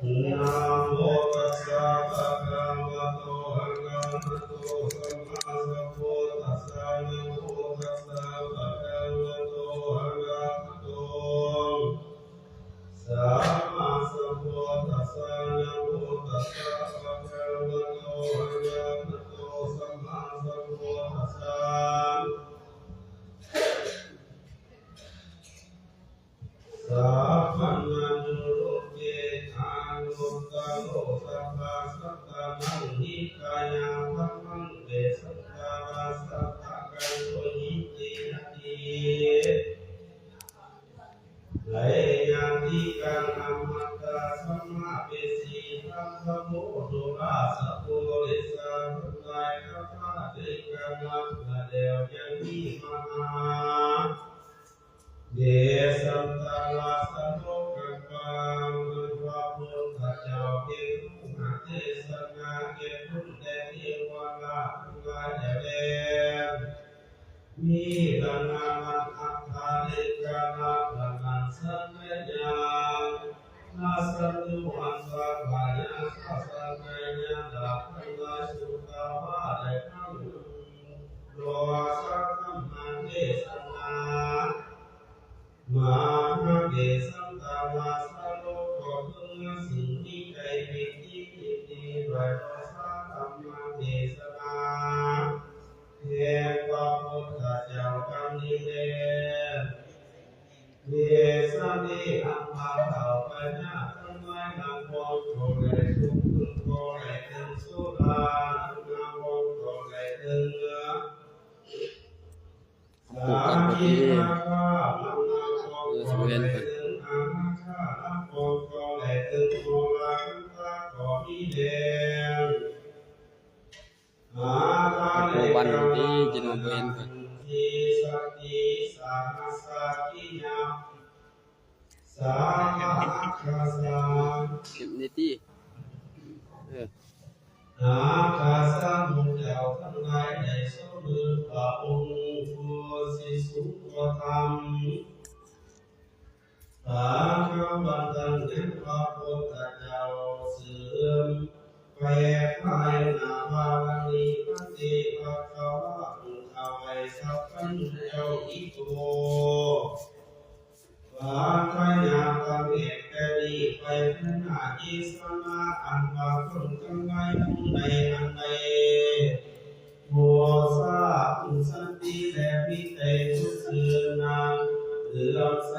ະໂມຕັດສະ ພະຄະວະໂຕ ອະລະຫະໂຕ ສຳມາສຳພຸດທັດສະ ນະໂມຕັດສະ ພະຄະວະໂຕ ອະລະຫະໂຕ ສຳມາສຳພຸດທັດສະ ນະໂມຕັດສະ ພະຄະວະໂຕ ອະລະຫະໂຕ ສຳມາສຳພຸດທັດສະ ສັບພັນນະໂນໂລເກ ອະນຸດຕະໂລ ສັບພະສັດຕານັງ ຫິຕາຍະທຳມັງ ເດສັນຕະລາ ສັບພະກັນໂຕຫິ ຕິຍະຕິ ໄລຍະຕິກັງ ອະມັດຕະ ສະມະເວສີ ທັງທະໂມໂນລາ ສະໂພລິສາ ທັງຫຼາຍ ກັບພະເດກະນະ ແລ້ວຍັງມີມະຫາ ເດສັນຕະລາສະໂລກະປານ ພະພຸດທະເຈົ້າເປັນຜູ້ເທດສະນາແກ່ຄົນແລະເທວະດາທັງຫຼາຍແລ້ວແລ ມີດັ່ງນັ້ນ ອັດຖະເດກະນະ ລະນັງ ສັກກະຍານະ ສັນຕຸ ອັດສະພະຍາ ສັກກະຍານະ ທັງຫຼາຍ ສຸຕະວາ ແລະ ທັງ ໂລສະທຳມະເທສະນາ ມະຫາເດສັນຕະລາສະໂລ ກໍເຖິງສິ່ງທີ່ໄດ້ເປັນທີ່ຍິນດີດ້ວຍໂລສະທຳມະເທສະນາ ແຫ່ງພະພຸດທະເຈົ້າດັ່ງນີ້ແລ ເດຊະເນ ອັນພະເຖົ້າພະຍາທັງຫຼາຍ ນັບບໍ່ຖ້ວນໄດ້ທຸກຄົນກໍໄດ້ເຖິງ ໂສດານາບັນກໍໄດ້ເຖິງ ສະກິທາຄາມະນາບັນກໍໄດ້ເຖິງ ອະນາຄານາບັນກໍໄດ້ເຖິງ ໂມລະຄັນຕາກໍມີແລ້ວ ອາທາເລກະນາ ພັນຕິ ຈິນວາເວນ ຕິສະຕິສະຫັດສະກິຍາ ສາອາຄາສາ ເກັບນີ້ຕິ ເອີ ອາຄາສະໝູ່ເຈົ້າທັງຫຼາຍໄດ້ຊົມເບິ່ງພະອົງຜູ້ຊິສູງກວ່າທຳ ພະຄະວັນຕັງ ແມ່ນພະພຸດທະເຈົ້າເສີມແຜ່ພາຍໜ້າວ່າ ວັນນີ້ ພັນເຕ ພະຄະວາ ຜູ້ຂ້າໄຫວ້ສັບພັນເຈົ້າ ອິໂຕ ພະຄະຍາຕັງ ແອບແຕ່ນີ້ໄປພາຍໜ້າ ເຍສະມາ ອັນວ່າຄົນທັງຫຼາຍ ຜູ້ໃດອັນໃດ ໂມຊາ ຜູ້ສັນຕິ ແລະ ມີໃຈສົດຊື່ນນະ ເຫຼື້ອມໃສ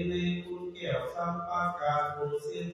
ໃນຄຸນແກ້ວສາມປະການ ຜູ້ເຊັ່ນ